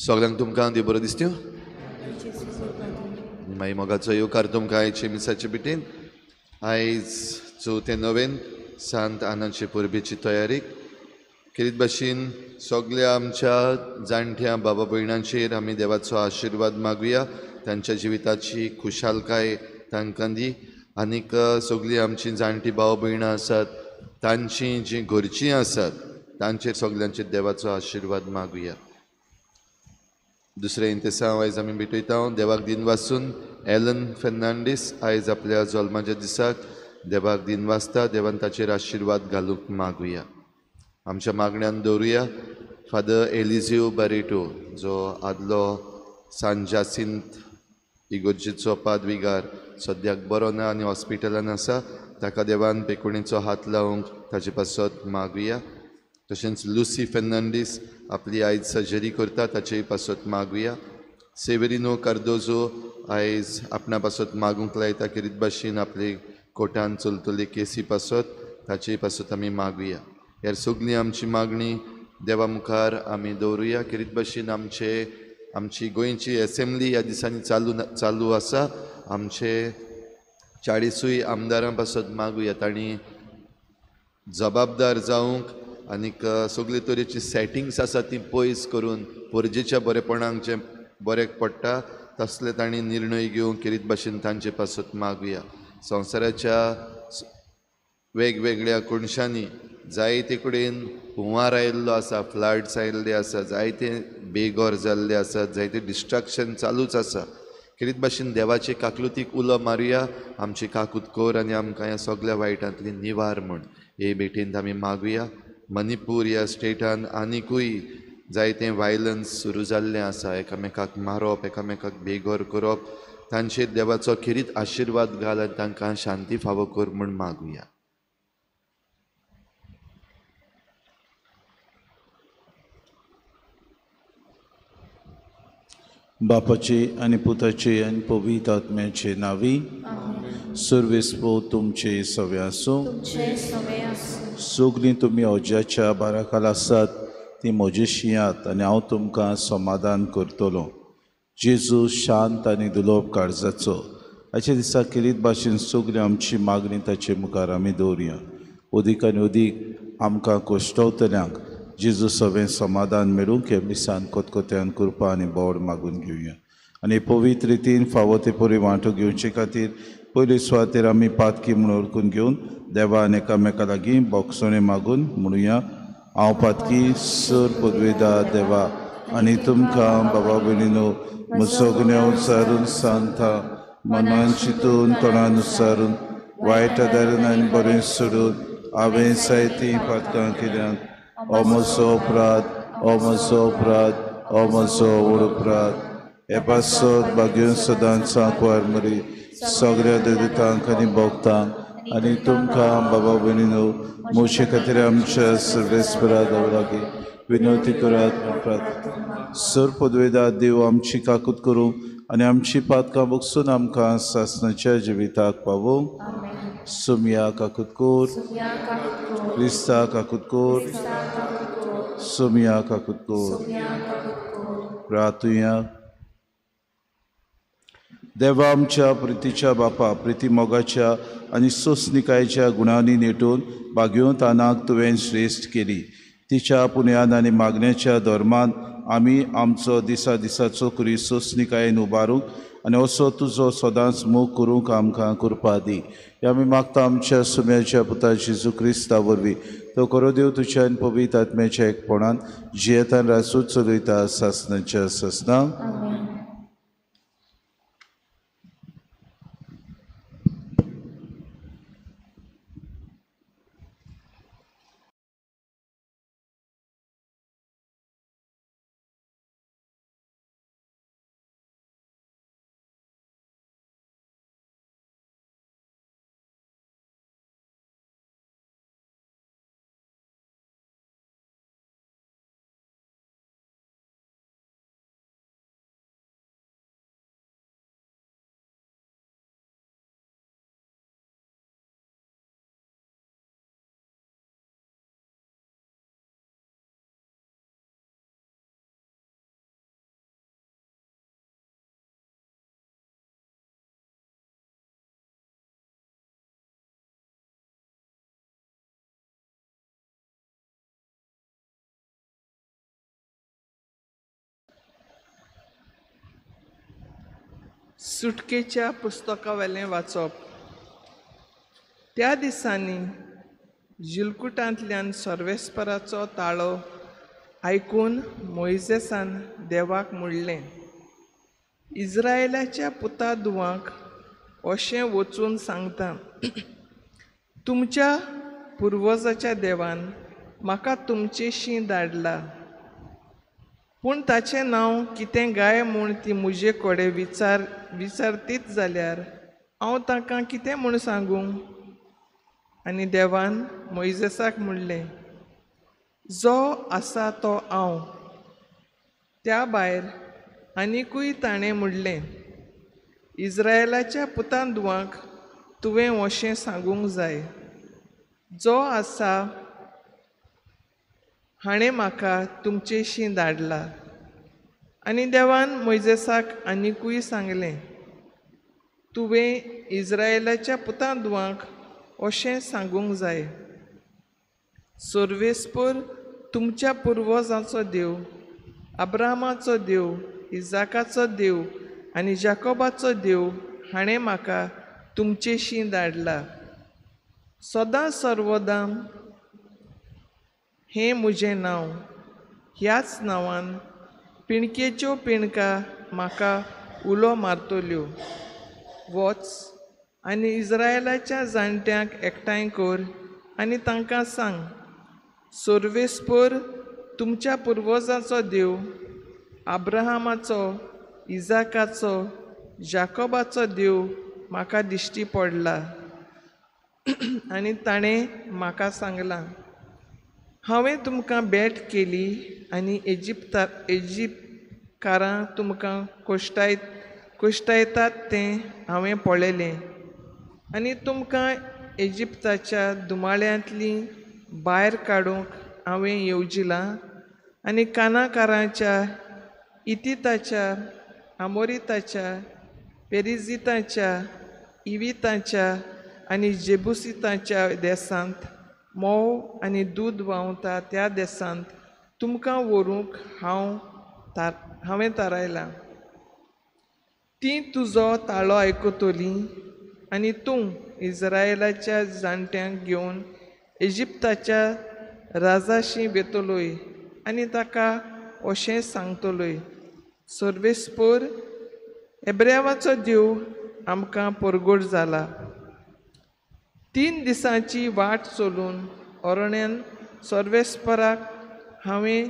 सगळ्यांक तुमकां देव बरो दिसत्यो. मागीर मोगाचो येवकार तुमकां आयचे मिसाचे भेटेन. आयज चवथें नवेन सांत आनाचे परबेची तयारीक खेरीत भाशेन सगल्या आमच्या जाणट्या बाबा भयणांचेर आमी देवाचो आशिर्वाद मागुया. तांच्या जिविताची खुशालकाय तांकां दी. आनीक सगळीं आमची जाणटी भाव भयणां आसात तांची जीं घरचीं आसात तांचेर सगल्यांचेर देवाचो आशिर्वाद मागुया. दुसरें इंतेसांव आयज आमी भेटयता. देवाक दिन वासून एलन फेर्नांडीस आयज आपल्या जल्माच्या दिसाक देवाक दिन वाचता. देवान ताचेर आशिर्वाद घालूंक मागुया. आमच्या मागण्यान दवरुया फादर एलिजियो बारेटो जो आदलो सान जासिंत इगोर्जेचो पादविगार सद्याक बरो ना आनी हॉस्पिटलान आसा, ताका देवान पेकुणेचो हात लावंक ताचे पासत मागुया. तशेंच लुसी फेर्नांडीस आपली आयज सर्जरी करता ताचेय पासत मागुया. सेवेरिनो कार्दोजो आयज आपणा पासत मागूंक लायता खेरीत भाशेन आपले कोर्टान चलतले केसी पासत ताचेय पासत आमी मागुया. ह्या सगळीं आमची मागणी देवा मुखार आमी दवरुया. खेरीत भाशेन आमची गोंयची एसेंब्ली ह्या दिसांनी चालू आसा. आमचे 40 आमदारां पासत मागुया तांणी जबाबदार जावंक आनीक सगळे तरेची सेटिंग्स आसा ती पयस करून परजेच्या बरेपणाक जें बरें पडटा तसले तांणी निर्णय घेवंक खेरीत भाशेन तांचे पासत मागुया. संवसाराच्या वेगवेगळ्या कोनशांनी जायते कडेन हुंवार आयिल्लो आसा, फ्लड्स आयिल्ले आसा, जायते बेघर जाल्ले आसात, जायते डिस्ट्रक्शन चालूच आसा. खेरीत भाशेन देवाचे काकलुतीक उलो मारुया, आमची काकूत कर आनी आमकां ह्या सगल्या वायटांतली निवार म्हूण हे भेटेंत आमी मागुया. मणिपूर ह्या स्टेटान आनिकूय जायते वायलन्स सुरू जाल्लें आसा, एकामेकाक मारप, एकामेकाक बेघर करप. तांचेर देवाचो खेरीत आशिर्वाद घाल आनी तांकां शांती फावो कर म्हूण मागुया. बापाचे आनी पुताचे आनी पवित्र आत्म्याचे नांवी. सर्वेस्पो तुमचे सवे आसूं. सगळीं तुमी अज्याच्या बाराखाल आसात ती म्हजी शियात आनी हांव तुमकां समाधान करतलो. जेजू शांत आनी दुलोब काळजाचो. हाचे दिसा खेरीत भाशेन सगळीं आमची मागणी ताचे मुखार आमी दवरुया. अदीक आनी अदीक आमकां कश्टवतल्यांक जेजू सवें समाधान मेळूंक हे मिसान कोतकोत्यान कृपा आनी बोड मागून घेवया. आनी पवित्र रितीन फावो ते परी वांटो घेवचे खातीर पयले सुवातेर आमी पातकी म्हूण वळखून घेवन देवा आनी एकामेका लागीं बोगसणें मागून म्हणुया. हांव पातकी सर पदवेदा देवा आनी तुमकां बाबा भयणीनो म्हजो गुन्यांव उच्चारून सांगता, मनान चिंतून तोंडान उच्चारून वायट आदारून आनी बरें सोडून हांवें जायतीं पातकां केल्यांत. ओ म्हजो अपराध, ओ म्हजो अपराध, ओ म्हजो व्हड अपराध. हे पासत भाग्योन सदांच सांकवार मरी सगळ्या देवतांक आनी भोगतांक आनी तुमकां बाबा भयणीनो म्हजे खातीर आमच्या सर्वेस्परा देवा लागीं विनवती करात म्हूण प्रार्थना. सर पदवेदा देव आमची काकूत करूं आनी आमची पातकां बगसून आमकां सासणाच्या जिविताक पावोवंक. सुमया काकूत कोर, क्रिस्ता काकूत कोर, सुमया काकूत कोर. प्रार्थुया. देवा आमच्या प्रितीच्या बापा, प्रिती मोगाच्या आनी सोंसणिकायेच्या गुणांनी नेटून भाग्योवंत आनाक तुवें श्रेश्ठ केली. तिच्या पुण्यान आनी मागण्याच्या धर्मान आमी आमचो दिसा दिसाचो क्रिस्त सोंसणिकायेन उबारूंक आनी असो तुजो सदांच मोग करूंक आमकां कृपा दी. हे आमी मागता आमच्या सुम्याच्या पुता जेजू क्रिस्ता वरवीं. तो करो देव तुज्या आनी पवित्र आत्म्याच्या एकपणान जियेतान राजूच चलयता सासणाच्या सासणां. सुटकेच्या पुस्तकावेलें वाचप. त्या दिसांनी जिलकुटांतल्यान सर्वेस्पराचो ताळो आयकून मोयजेसान देवाक म्हणलें, इज्रायलाच्या पुता दुवांक अशें वचून सांगता, तुमच्या पुर्वजाच्या देवान म्हाका तुमचेशी धाडला, पूण ताचें नांव कितें गाय म्हूण ती म्हजे कडेन विचारतीत जाल्यार हांव तांकां कितें म्हूण सांगूं? आनी देवान मोयजेसाक म्हणलें, जो आसा तो हांव. त्या भायर आनिकूय ताणें म्हणलें, इज्रायलाच्या पुतान दुवांक तुवें अशें सांगूंक जाय, जो आसा हाणें म्हाका तुमचेशी धाडला. आनी देवान मोयजेसाक आनिकूय सांगलें, तुवें इज्रायलाच्या पुतां दुवांक अशें सांगूंक जाय, सर्वेस्पर तुमच्या पुर्वजांचो देव, अब्राहमाचो देव, इजाकाचो देव आनी जाकोबाचो देव हाणें म्हाका तुमचेशी धाडला. सदां सर्वदां हें म्हजें नांव, ह्याच नांवान पिणकेच्यो पिणका म्हाका उलो मारतल्यो. वच आनी इज्रायलाच्या जाणट्यांक एकठांय कर आनी तांकां सांग, सर्वेस्पर तुमच्या पुर्वजांचो देव, अब्राहमाचो, इजाकाचो, जाकोबाचो देव म्हाका दिश्टी पडला आनी ताणें म्हाका सांगलां, हांवें तुमकां भेट केली आनी इजिप्तकारां तुमकां कोश्टायतात तें हांवें पळयलें, आनी तुमकां इजिप्ताच्या दुमाळ्यांतलीं भायर काडूंक हांवें येवजिलां आनी कानाकारांच्या, इतिताच्या, आमोरिताच्या, पेरिजिताच्या, इविताच्या आनी जेबुसिताच्या देसांत म्होंव आनी दूद व्हांवता त्या देसांत तुमकां व्हरूंक हांवें थारायलां. तीं तुजो ताळो आयकतलीं आनी तूं इज्रायलाच्या जाणट्यांक घेवन इजिप्ताच्या राजाशी वेतलोय आनी ताका अशें सांगतलोय, सर्वेस्पर एब्रेवाचो देव आमकां परगट जाला. 3 दिसांची वाट चलून अरण्यान सर्वेस्पराक हांवें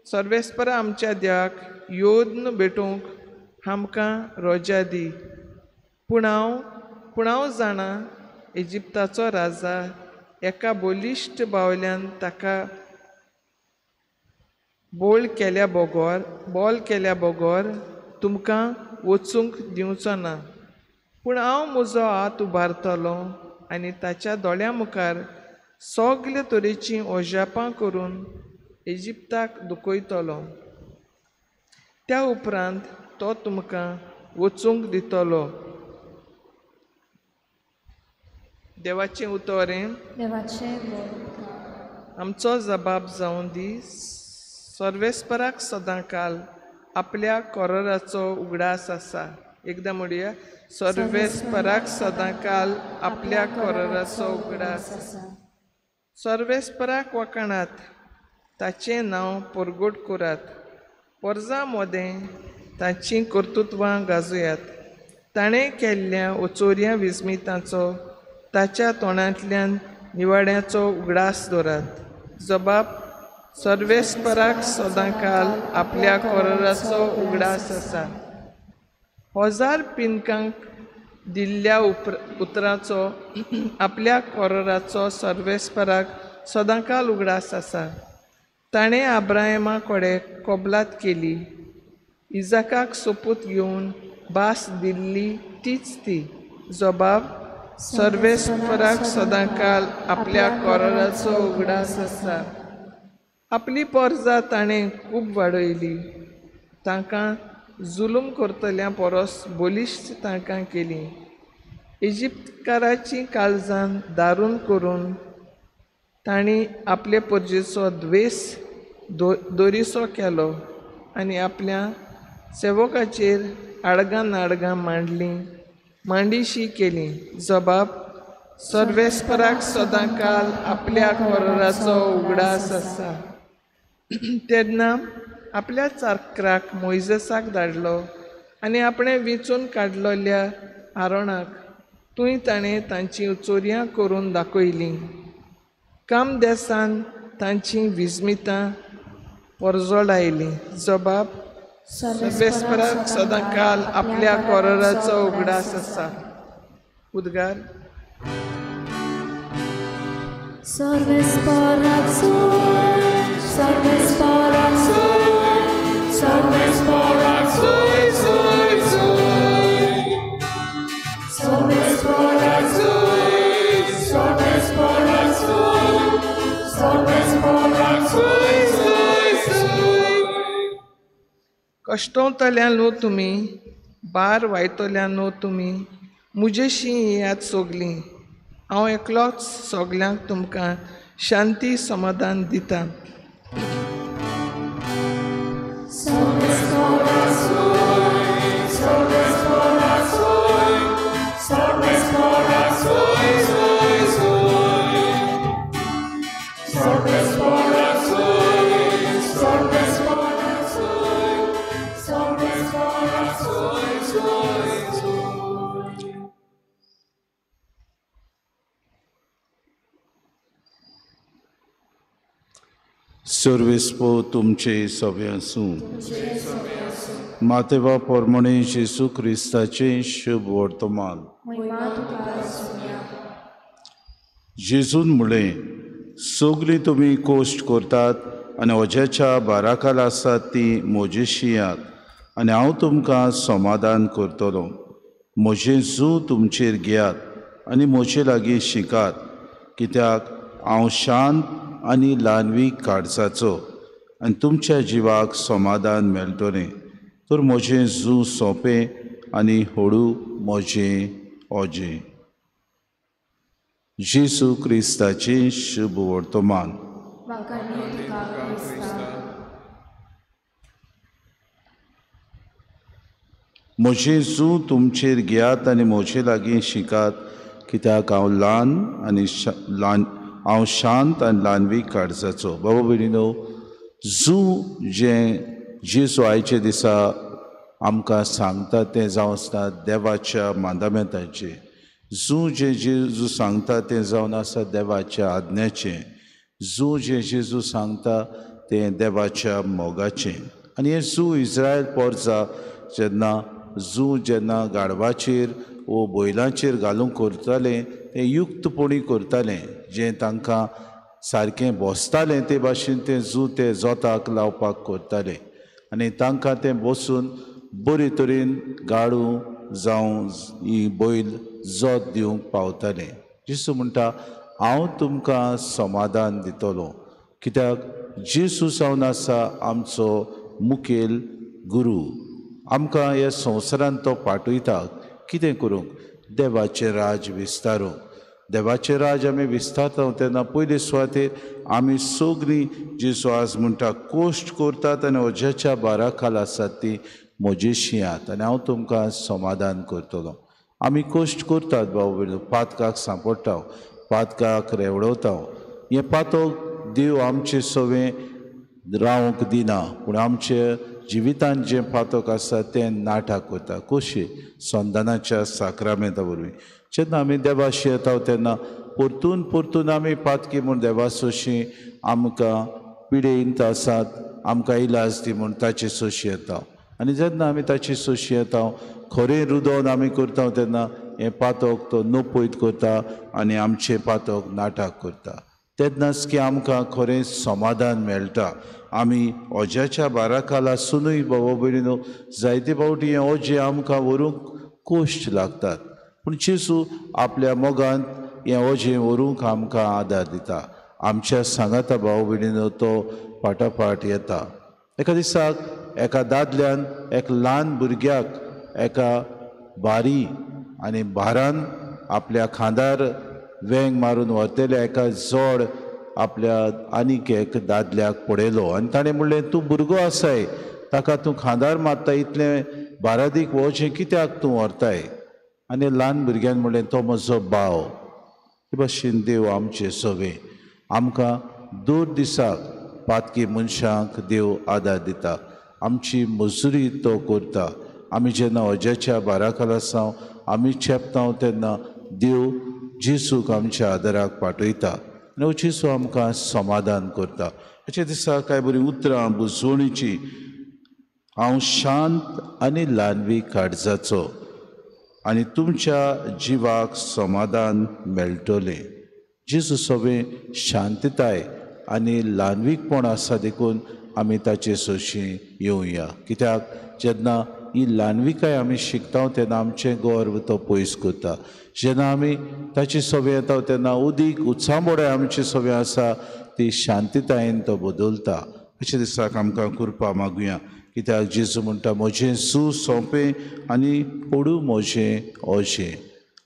सर्वेस्परा आमच्या देवाक योद्न भेटोवंक आमकां रोजा दी. पूण हांव जाणा इजिप्ताचो राजा एका बलिश्ट बावल्यान ताका बोल केल्या बगर तुमकां वचूंक दिवचो ना. पूण हांव म्हजो हात उबारतलो आनी ताच्या दोळ्यां मुखार सगळे तरेचीं ओजापां करून इजिप्ताक दुखयतलो. त्या उपरांत तो तुमकां वचूंक दितलो. देवाचें उतर आमचो जबाब जावं दी. सर्वेस्पराक सदांकाल आपल्या कोरराचो उगडास आसा. एकदां म्हणया, सर्वेस्पराक सदांकाल आपल्या कोरराचो उगडास आसा. सर्वेस्पराक वखणात, ताचें नांव परगट करात, पोरजां मोदें ताचीं कर्तृत्वां गाजयात. ताणें केल्ल्या ओचोऱ्या विस्मितांचो ताच्या तोंडांतल्यान निवाड्याचो उगडास दवरात. जबाब सर्वेस्पराक सदांकाल आपल्या कोरराचो उगडास आसा. 1000 पिनकांक दिल्ल्या उतराचो आपल्या कोरराचो सर्वेस्पराक सदांकाल उगडास आसा. ताणें अब्राहमा कडेन कबलात केली, इजाकाक सोपूत घेवन भास दिल्ली तीच ती. जबाब सर्वेस्पराक सदांकाल आपल्या कोरराचो उगडास आसा. आपली पोरजा ताणें खूब वाडयली, तांकां जुलूम करतल्या परस बलिश्ट तांकां केली. इजिप्तकाराचीं काळजां दारून करून तांणी आपले परजेचो द्वेस दोरीसो केलो आनी आपल्या सेवकाचेर आडगां नाडगां मांडलीं मांडीशी केली. जबाब सर्वेस्पराक सदां काल आपल्या कोराचो उगडास आसा. तेन्ना आपल्या चाकराक मोयजेसाक धाडलो आनी आपणें विंचून काडलेल्या आरोणाक थंय ताणें तांची चोरयां करून दाखयली. काम देसान तांची विस्मितां परजोडायली. जबाब सर्वेस्पराक सदां काल आपल्या कोराचो उगडास आसा. उद्गार सर्वेस्पराक सोय, सर्वेस्पराक सोय, सर्वेस्पराक सोय, सोय, सोय. सर्वेस्पराक सोय, सर्वेस्पराक सोय, सर्वेस्पराक सोय, सोय, सोय. कश्टवतल्यानो तुमी, बार वायतल्यानो तुमी, मुजेशी येयात सगलीं. हांव एकलोच सगल्यांक तुमकां शांती समाधान दिता. सर्वेस्पो तुमचे सवे आसूं. मातेवा पोरमणे जेजू क्रिस्ताचें शुभ वर्तमान. जेजून म्हणलें, सगळीं तुमी कोश्ट करतात आनी ओज्याच्या बाराकाल आसात ती म्हजेशी यात आनी हांव तुमकां समाधान करतलो. म्हजें जू तुमचेर घेयात आनी म्हजे लागीं शिकात, कित्याक हांव शांत आनी ल्हानवीक काळजाचो आनी तुमच्या जिवाक समाधान मेळटलें. तर म्हजें जू सोंपें आनी हळू म्हजें ओजें. जेजू क्रिस्ताचें शुभ वर्तमान. म्हजें जू तुमचेर घेयात आनी म्हजे लागीं शिकात, कित्याक हांव ल्हान आनी ल्हान हांव शांत आनी ल्हानवीक काळजाचो. बाबा भयणीनो, जू जें जेजू आयचे दिसा आमकां सांगता तें जावन आसता देवाच्या मांदामेंताचें. जू जें जेजू सांगता तें जावन आसा देवाच्या आज्ञाचें. जू जें जेजू सांगता तें देवाच्या मोगाचें. आनी हें जू इस्रायल पोरजा जेन्ना जू जेन्ना गाडवाचेर वो बैलांचेर घालूंक करतालें तें युक्तपणी करतालें, जें तांकां सारकें बसतालें ते भाशेन तें जू ते जोताक लावपाक करतालें आनी तांकां तें बसून बरे तरेन गाडू जावं ही बैल जोत दिवंक पावतालें. जेजू म्हणटा, हांव तुमकां समाधान दितलो, कित्याक जेजू जावन आसा आमचो मुखेल गुरू. आमकां ह्या संवसारांत तो पाठयता कितें करूंक? देवाचें राज विस्तारूंक. देवाचें राज आमी विस्तारता तेन्ना पयले सुवातेर आमी सगळीं जेजू आज म्हणटा कोश्ट करतात आनी ओज्याच्या बाराखाल आसात ती म्हजेशी यात आनी हांव तुमकां समाधान करतलो. आमी कश्ट करतात भाव भयणीनो, पातकाक सांपडटा, पातकाक रेवडवता. हें पातक देव आमचे सवें रावंक दिना, पूण आमचे जिवितांत जें पातक आसा तें नाटक करता. कशें? संदानाच्या साक्रामेंता वरवीं. जेन्ना आमी देवाशी येता तेन्ना परतून परतून आमी पातकी म्हूण देवा सोशी आमकां पिडेंत आसात, आमकां इलाज दी म्हूण ताचे सोशी येता. आनी जेन्ना आमी ताची सोशी येता, खरें रुदोन आमी करता तेन्ना हें पातक तो नपयत करता आनी आमचें पातक नाटक करता. तेन्नाच की आमकां खरें समाधान मेळटा. आमी ओज्याच्या बाराखाल आसुनूय बाबा भयणीनो जायते फावटी हें ओजें आमकां व्हरूंक कश्ट लागतात, पूण जेजू आपल्या मोगान हें ओजें व्हरूंक आमकां आदार दिता. आमच्या सांगाता भाव भयणीनो तो फाटाफाट येता. एका दिसाक एका दादल्यान एक ल्हान भुरग्याक एका बारी आनी भारान आपल्या खांदार वेंग मारून व्हरतल्या एका जोड आपल्या आनीक एक दादल्याक पळयलो आनी ताणें म्हणलें, तूं भुरगो आसाय, ताका तूं खांदार मारता इतलें बारादीक वोचें कित्याक तूं व्हरताय? आनी ल्हान भुरग्यान म्हणलें तो म्हजो भाव. हे भाशेन देव आमचे सवे आमकां दूर दिसाक पातकी मनशांक देव आदार दिता, आमची मजुरी तो करता. आमी जेन्ना अज्याच्या बाराखाल आसाव आमी चेपता तेन्ना देव जेजूक आमच्या आदाराक पाठयता आनी हो जेजू आमकां समाधान करता. अशे दिसा कांय बरीं उतरां बुजवणीची, हांव शांत आनी ल्हानवी काळजाचो आनी तुमच्या जिवाक समाधान मेळटलें. जेजू सगळें शांतताय आनी ल्हानवीकपण आसा देखून आमी ताचे सोशी येवया. कित्याक जेन्ना ही ल्हानविकाय आमी शिकता तेन्ना आमचें गर्व तो पयस करता. जेन्ना आमी ताचे सवे येता तेन्ना उदीक उत्सांबोडे आमचे सवे आसा ती शांततायेन तो बदलता. अशें दिसाक आमकां कृपा मागुया. कित्याक जेजू म्हणटा म्हजें सू सोंपें आनी कोडू म्हजें ओजें.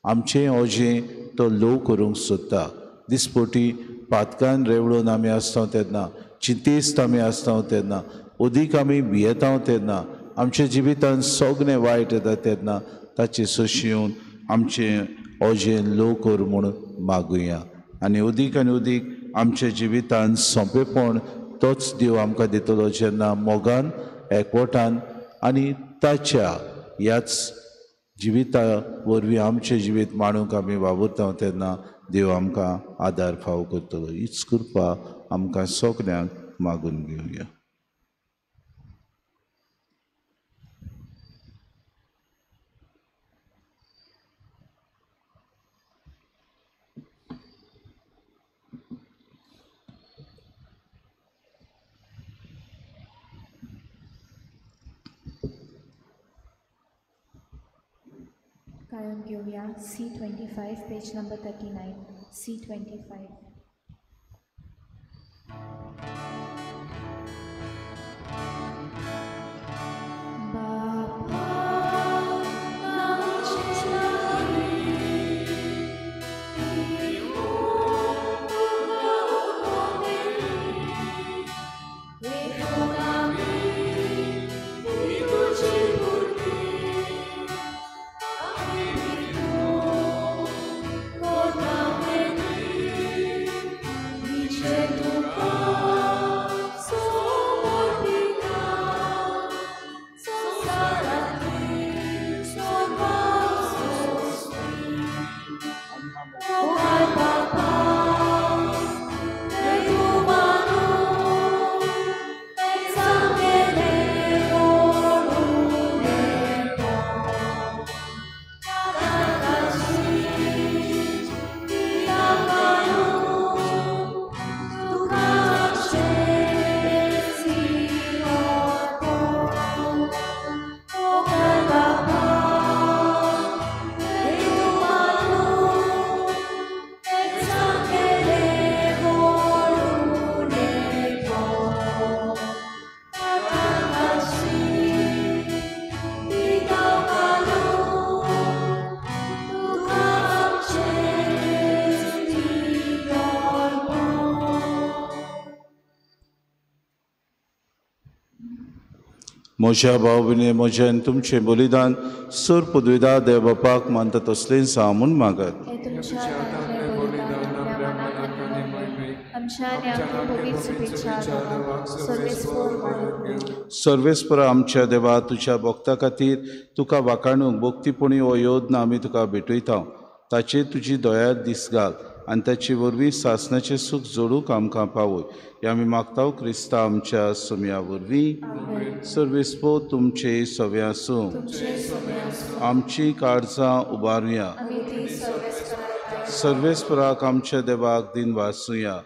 आमचें ओजें तो ल्हव करूंक सोदता. दिसपोटी पातकान रेवळून आमी आसता तेन्ना, चिंतेस्त आमी आसता तेन्ना, अदीक आमी भियेता तेन्ना, आमच्या जिवितान सगळें वायट येता तेन्ना ताचे सोशी येवन आमचें ओजें ल्हव कर म्हूण मागुया. आनी अदीक आनी अदीक आमच्या जिवितान सोंपेपण तोच देव आमकां दितलो जेन्ना मोगान एकवटान आनी ताच्या ह्याच जिविता वरवीं आमचें जिवीत मांडूंक आमी वावुरता तेन्ना देव आमकां आदार फावो करतलो. हीच कृपा आमकां सगल्यांक मागून घेवया. गायन घेवया C25 page number 39 C25. म्हज्या भाव भयणी म्हजें आनी तुमचें बलिदान सर पदवीदा देव बापाक मानता तसलेंच हांव म्हूण मागत. सर्वेस्परा आमच्या देवा तुज्या भक्ता खातीर तुका वाखाणूंक भक्तीपणी हो योजना आमी तुका भेटयता. ताचेर तुजी दया दीस घाल आनी ताचे वरवीं सासणाचें सूख जोडूंक आमकां पावय. हें आमी मागता क्रिस्ता आमच्या सोम्या वरवीं. सर्वेस्पो तुमचे सवे आसूं. आमची काळजां उबारुया. सर्वेस्पराक आमच्या देवाक दिन वासुया.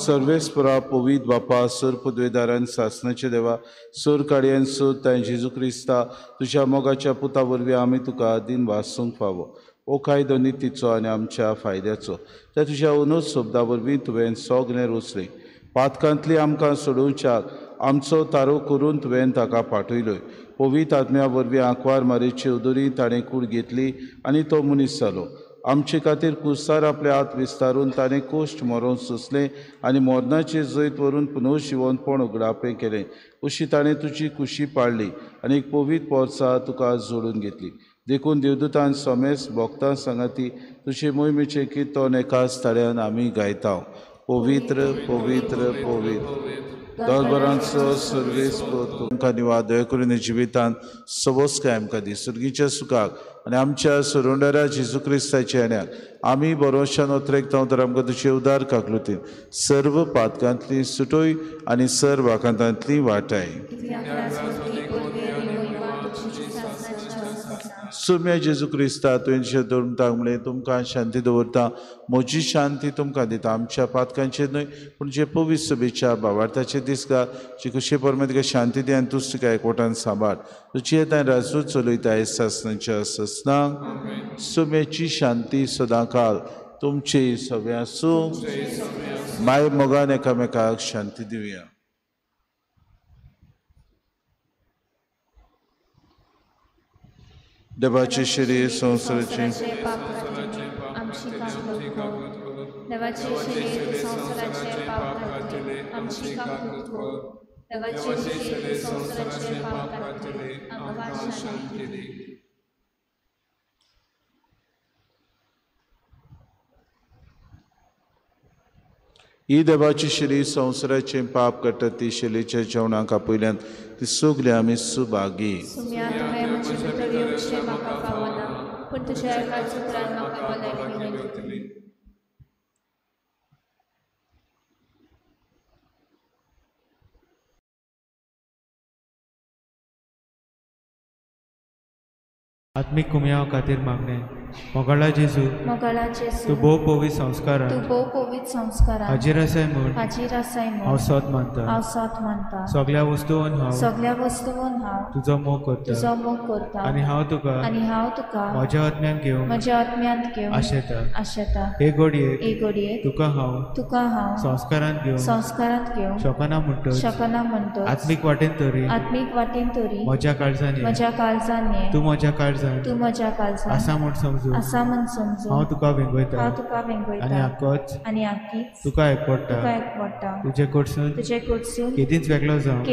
सर्वेस्परा पवित्र बापा सर पदवेदारान सासणाचे देवा सर काडयेन सर तांय जेजू क्रिस्ता तुज्या मोगाच्या पुता वरवीं आमी तुका दिन वासूंक फावो. ओ कायदो नितीचो आनी आमच्या फायद्याचो त्या तुज्या अनुज शब्दा वरवीं तुवें सगळें रोचलें. पातकांतली आमकां सोडोवच्याक आमचो तारो करून तुवें ताका पाठयलोय. पवित्र आत्म्या वरवीं आंकवार मारीचे उदरी ताणें कूड घेतली आनी तो मनीस जालो. आमचे खातीर कुस्तार आपले हात विस्तारून ताणें कोश्ट मरोवन सोंसलें आनी मरणाचें जैत व्हरून पुनर्जिवंतपण उगडापें केलें. अशी ताणें तुजी कुशी पाळ्ळी आनी एक पवित्र पोरसा तुका जोडून घेतली. देखून देवदूतान समेस भक्तां सांगाती तुजे मोहिमेचें किर्तन एकाच ताळ्यान आमी गायता. पवित्र पवित्र पवित्र दरबारांचो सर्वेस तुमकां निवा दया करून जिवितांत सवस्काय आमकां दी. सुर्गीच्या सुखाक आनी आमच्या सुरुंडरा जेजू क्रिस्ताच्या येण्याक आमी बरोशान ओतरेकता तर आमकां तुजे उदार काकलुतीन सर्व पातकांतली सुटोय आनी सर्व आकांतांतली वाटाय. सुम्या जेजू क्रिस्ता तुवें धर्मताक म्हणलें तुमकां शांती दवरता, म्हजी शांती तुमकां दिता. आमच्या पातकांचेर न्हय पूण जे पवित्र सभेच्या भावार्थाचे दिसता जी कुशे परमेत तुका शांती दी आनी तूं तुका एकवटान सांबाळ. तुजी येता राजू चलयता सासनाच्या ससनाक. सुम्याची शांती सदांकाल तुमचे सगळे आसूं. माय मोगान एकामेकाक शांती दिवया. देवाचे शरीर संवसाराचे पाप आमची काकूत कर. देवाचे शरीर संवसाराचे पाप काडटले आमची काकूत कर. देवाचे शरीर संवसाराचे पाप काडटले आमकां शांती दी. ही देवाची शरीर संवसाराचे पाप काडटा ती शैलीच्या जेवणाक आपयल्यान ती सगळी आमी सुभागी. आत्मिक कुमयाव खातीर मागणें. मोगाळा जेजू, तूं भोव पवित्र संस्कारान हाजीर आसाय म्हूण हांव सत मानता. सगळ्या वस्तून हांव तुजो मोग करता आनी हांव तुका म्हज्या आत्म्यान घेवन आशेता. हे घडयेक तुका हांव संस्कारांत घेवंक शकना म्हणटच आत्मीक वाटेन तरी म्हज्या काळजान ये, तूं म्हज्या काळजान आसा म्हूण समजू हांव तुका वेंगयता आनी आकीच तुका एकवटा. तुजे कडसून केदींच वेगळो जावं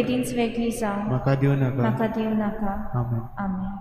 म्हाका दिवं नाका. आमेन. आमेन.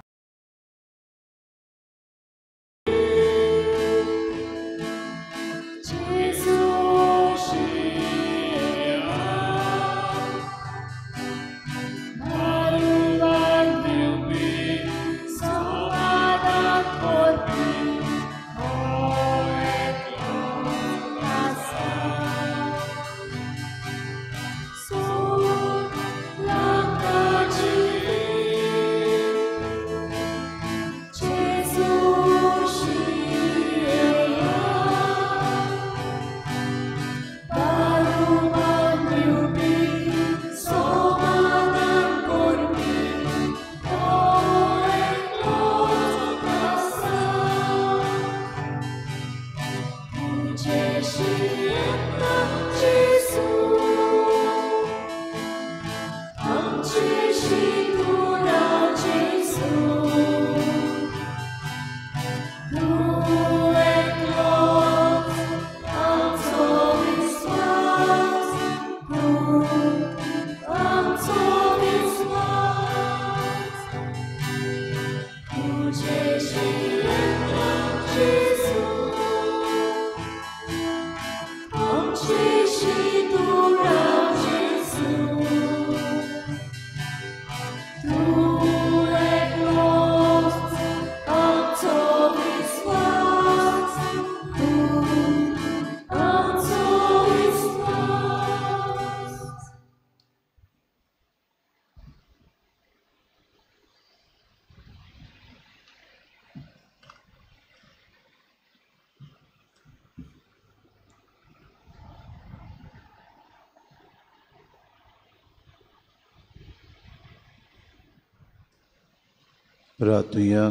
रातुया.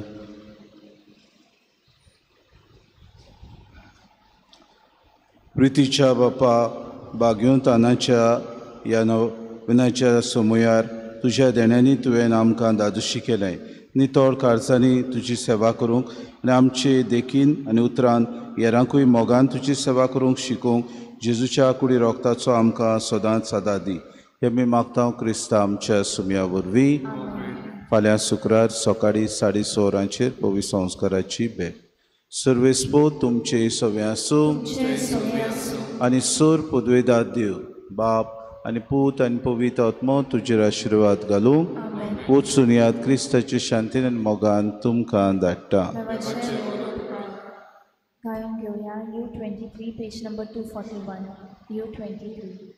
प्रितीच्या बापा बागेवतानाच्या ह्या नविनाच्या समयार तुज्या देण्यांनी तुवें आमकां दादोशी केलें. नितळ काळजांनी तुजी सेवा करूंक आनी आमचे देखीन आनी उतरान हेरांकूय मोगान तुजी सेवा करूंक शिकोवंक जेजूच्या कुडी रोगताचो आमकां सदांच सदां दी. हे मी मागता क्रिस्ता आमच्या सुमया वरवीं. फाल्यां शुक्रार सकाळीं 6:30 वरांचेर पवित्र संस्काराची भेट. सर्वेस्पो तुमचे सवे आसूं आनी सोर पुदवेदार देव बाप आनी पूत आनी पवित्र आत्मो तुजेर आशिर्वाद घालूं. वचून याद क्रिस्ताचे शांतीन आनी मोगान तुमकां धाडटा. गायन घेवया U23 page number 241 U23.